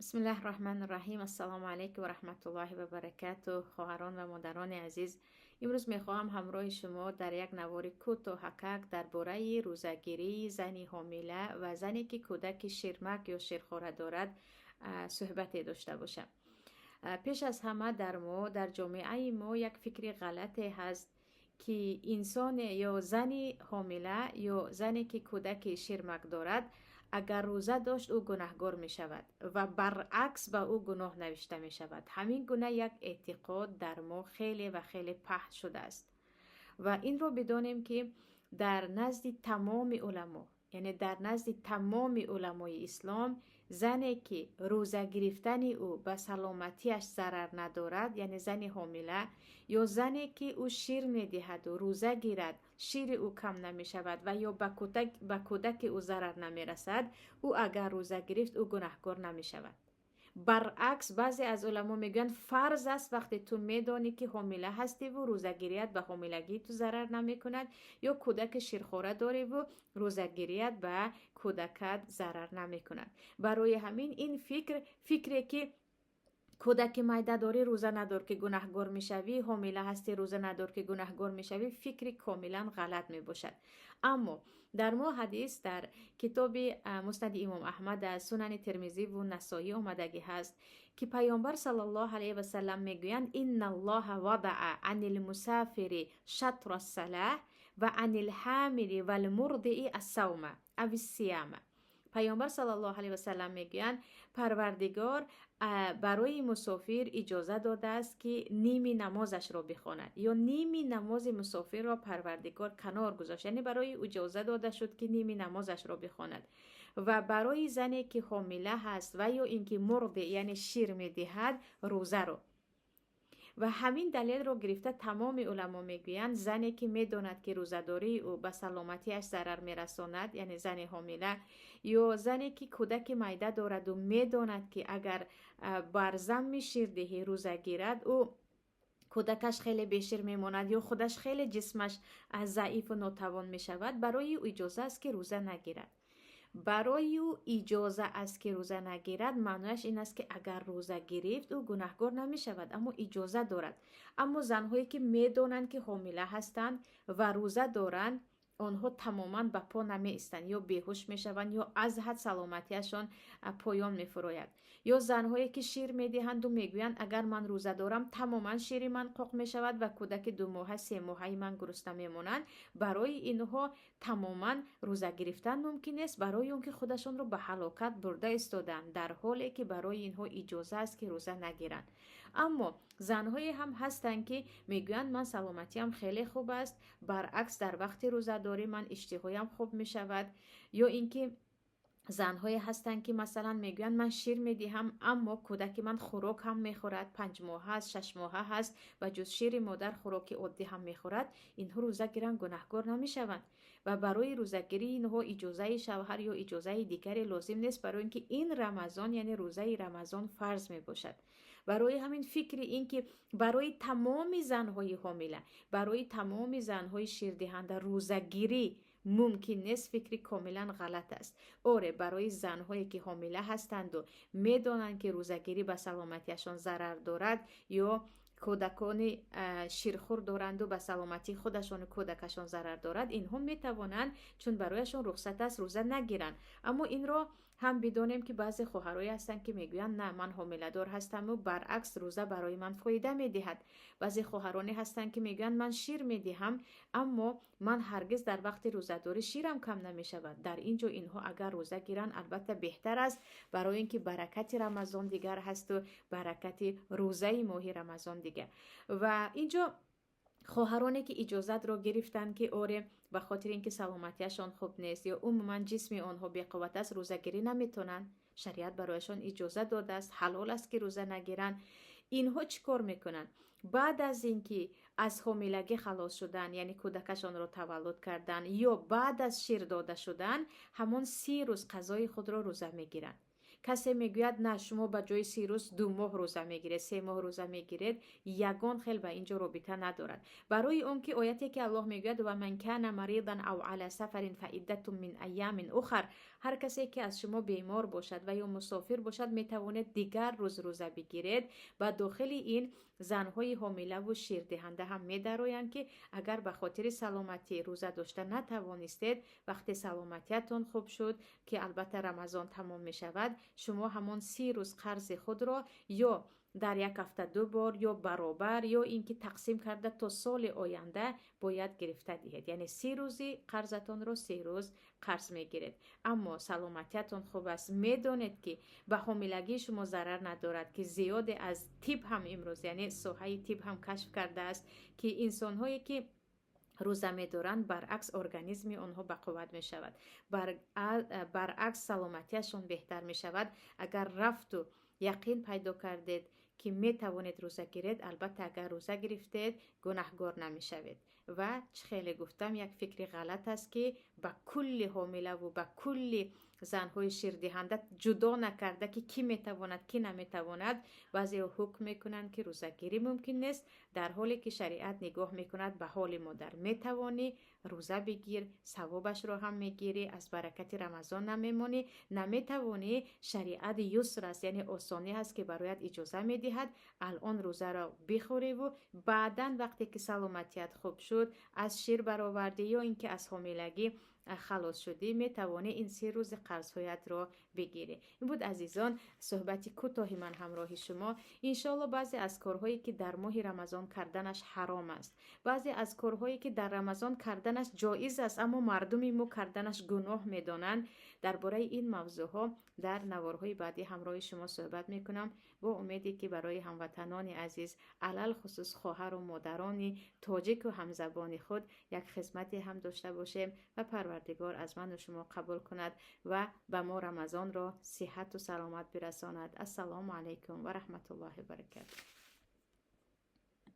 Бисмиллаҳи роҳмани роҳим. Ассалому алайкум ва раҳматуллоҳи ва баракатуҳ. Хоҳарон ва модарони азиз, имрӯз мехоҳам ҳамроҳи шумо дар як навори кӯтоҳакак дар бораи рӯзагирии зани ҳомила ва зане, ки кӯдаки ширмак ё ширхора дорад, суҳбате дошта бошам. Пеш аз ҳама, дар мо, дар ҷомеаи мо як фикри ғалате ҳаст, ки инсоне ё зани ҳомила ё зане, ки кӯдаки ширмак дорад, агар рӯза дошт, ӯ гунаҳгор мешавад ва баръакс ба ӯ гуноҳ навишта мешавад. Ҳамин гуна як эътиқод дар мо хеле ва хеле паҳн шудааст. Ва инро бидонем, ки дар назди тамоми уламо, яъне дар назди тамоми уламои ислом, зане, ки рӯза гирифтани ӯ ба саломатиаш зарар надорад, яъне зани ҳомила ё зане, ки ӯ шир медиҳаду рӯза гирад, шири ӯ кам намешавад ва ё ба кӯдаки ӯ зарар намерасад, ӯ агар рӯза гирифт, ӯ гунаҳкор намешавад. Баръакс, баъзе аз уламо мегӯянд, фарз аст, вақте ту медонӣ, ки ҳомила ҳастиву рӯзагирият ба ҳомилагии ту зарар намекунад ё кӯдаки ширхора дориву рӯзагирият ба кӯдакат зарар намекунад. Барои ҳамин ин фикр, фикре, ки кӯдаки майда дорӣ, рӯза надор, ки гунаҳгор мешавӣ, ҳомила ҳастӣ, рӯза надор, ки гунаҳгор мешавӣ, фикри комилан ғалат мебошад. Аммо дар мо ҳадис дар китоби Муснади Имом Аҳмад аз Сунани Термизиву Насоӣ омадагӣ ҳаст, ки Паёмбар саллаллоҳу алайҳи васалам мегӯянд: "Инналлоҳа вадаъа анил мусафири шатра ссалаҳ ва анил ҳамили валмурдии ассавма ависсияма". Паёмбар саллаллоҳу алайҳи васалам мегӯянд, Парвардигор барои мусофир иҷоза додааст, ки ними намозашро бихонад, ё ними намози мусофирро Парвардигор канор гузошт, яъне барои иҷоза дода шуд, ки ними намозашро бихонад. Ва барои зане, ки ҳомила ҳаст ва ё ин ки мурди, яъне шир медиҳад, рӯзаро. Ва ҳамин далелро гирифта тамоми уламо мегӯянд, зане, ки медонад, ки рӯзадории ӯ ба саломатиаш зарар мерасонад, яъне зани ҳомила ё зане, ки кӯдаки майда дораду медонад, ки агар бар замми ширдиҳӣ рӯза гирад, ӯ кӯдакаш хеле бешир мемонад ё худаш хеле ҷисмаш заифу нотавон мешавад, барои ӯ иҷоза аст, ки рӯза нагирад. Барои ӯ иҷоза аст, ки рӯза нагирад, маънояш ин аст, ки агар рӯза гирифт, ӯ гунаҳгор намешавад, аммо иҷоза дорад. Аммо занҳое, ки медонанд, ки ҳомила ҳастанд ва рӯза доранд, онҳо тамоман ба по намеистанд, ё беҳуш мешаванд, ё аз ҳад саломатиашон поён мефурояд. Ё занҳое, ки шир медиҳанду мегӯянд, агар ман рӯза дорам, тамоман шири ман қоқ мешавад ва кӯдаки 2 моҳа, 3 моҳаи ман гурусна мемонанд, барои инҳо тамоман рӯза гирифтан мумкин нест, барои он ки худашонро ба ҳалокат бурда истодаанд, дар ҳоле ки барои инҳо иҷоза аст, ки рӯза нагиранд. Аммо занҳое ҳам ҳастанд, ки мегӯянд, ман саломатиам хеле хуб аст, баръакс, дар вақти рӯзадорӣ ман иштиҳоям хуб мешавад. Ё ин ки занҳое ҳастанд, ки масалан мегӯянд, ман шир медиҳам, аммо кӯдаки ман хӯрок ҳам мехӯрад, 5 моҳа аст, 6 моҳа ҳаст ва ҷуз шири модар хӯроки оддӣ ҳам мехӯрад. Инҳо рӯза гиранд, гунаҳкор намешаванд ва барои рӯзагирии инҳо иҷозаи шавҳар ё иҷозаи дигаре лозим нест, барои ин ки ин Рамазон, яъне рӯзаи Рамазон, фарз мебошад. Барои ҳамин фикри ин ки барои тамоми занҳои ҳомила, барои тамоми занҳои ширдиҳанда рӯзагирӣ мумкин нест, фикри комилан ғалат аст. Оре, барои занҳое, ки ҳомила ҳастанду медонанд, ки рӯзагирӣ ба саломатиашон зарар дорад ё кӯдакони ширхӯр доранду ба саломатии худашону кӯдакашон зарар дорад, инҳо метавонанд, чун барояшон рухсат аст, рӯза нагиранд. Аммо инро ҳам бидонем, ки баъзе хоҳарое ҳастанд, ки мегӯянд, на, ман ҳомиладор ҳастаму баръакс, рӯза барои ман фоида медиҳад. Баъзе хоҳароне ҳастанд, ки мегӯянд, ман шир медиҳам, аммо ман ҳаргиз дар вақти рӯзадорӣ ширам кам намешавад. Дар ин ҷо инҳо агар рӯза гиранд, албатта, беҳтар аст, барои ин ки баракати Рамазон дигар ҳасту баракати рӯзаи моҳи Рамазон дигар. Ва ин ҷо хоҳароне, ки иҷозатро гирифтанд, ки оре, ба хотири ин ки саломатиашон хуб нест ё умуман ҷисми онҳо беқувват аст, рӯзагирӣ наметавонанд, шариат барояшон иҷоза додааст, ҳалол аст, ки рӯза нагиранд. Инҳо чӣ кор мекунанд? Баъд аз ин ки аз ҳомилагӣ халос шудан, яъне кӯдакашонро таваллуд кардан, ё баъд аз шир дода шудан, ҳамон 30 рӯз қазои худро рӯза мегиранд. Касе мегӯяд, на, шумо ба ҷои 30 рӯз 2 моҳ рӯза мегиред, 3 моҳ рӯза мегиред. Ягон хел ба ин ҷо робита надорад, барои он ки ояте, ки Аллоҳ мегӯяд: "Ва ман кана маридан ав ала сафарин фаиддатун мин айёмин ухар". Ҳар касе ки аз шумо бемор бошад ва ё мусофир бошад, метавонед дигар рӯз рӯза бигиред. Ба дохили ин занҳои ҳомилаву ширдиҳанда ҳам медароянд, ки агар ба хотири саломатӣ рӯза дошта натавонистед, вақте саломатиятон хуб шуд, ки албатта Рамазон тамом мешавад, шумо ҳамон 30 рӯз қарзи худро ё дар як ҳафта ду бор, ё баробар, ё ин ки тақсим карда то соли оянда бояд гирифта диҳед. Яъне 30 рӯзи қарзатонро 30 рӯз қарз мегиред. Аммо саломатиятон хуб аст, медонед, ки ба ҳомилагии шумо зарар надорад, ки зиёде аз тиб ҳам имрӯз, яъне соҳаи тиб ҳам кашф кардааст, ки инсонҳое ки рӯза медоранд, баръакс, организми онҳо бақувват мешавад, баръакс, саломатиашон беҳтар мешавад. Агар рафту яқин пайдо кардед, ки метавонед рӯза гиред, албатта, агар рӯза гирифтед, гунаҳгор намешавед. Ва чӣ хеле гуфтам, як фикри ғалат аст, ки ба кулли ҳомилаву ба кулли занҳои ширдиҳанда ҷудо накарда, ки кӣ метавонад, кӣ наметавонад, баъзеҳо ҳукм мекунанд, ки рӯзагирӣ мумкин нест, дар ҳоле ки шариат нигоҳ мекунад ба ҳоли модар. Метавонӣ, рӯза бигир, савобашро ҳам мегирӣ, аз баракати Рамазон намемонӣ. Наметавонӣ, шариат юср аст, яъне осонӣ ҳаст, ки барояд иҷоза медиҳад алон рӯзаро бихӯреву баъдан, вақте ки саломатият хуб шуд, аз шир баровардӣ ё ин ки аз ҳомилагӣ халос шудӣ, метавонӣ ин 30 рӯзи қарзҳоятро бигирӣ. Ин буд, азизон, суҳбати кӯтоҳи ман ҳамроҳи шумо. Иншоалло, баъзе аз корҳое, ки дар моҳи Рамазон карданаш ҳаром аст, баъзе аз корҳое, ки дар Рамазон карданаш ҷоиз аст, аммо мардуми мо карданаш гуноҳ медонанд, дар бораи ин мавзӯъҳо дар наворҳои баъдӣ ҳамроҳи шумо суҳбат мекунам, бо умеде ки барои ҳамватанони азиз, алалхусус хоҳару модарони тоҷику ҳамзабони худ як хизмате ҳам дошта бошем. Ва Парвардигор аз ману шумо қабул кунад ва ба мо Рамазонро сиҳату саломат бирасонад. Ассалому алайкум ва раҳматуллоҳи баракатуҳ.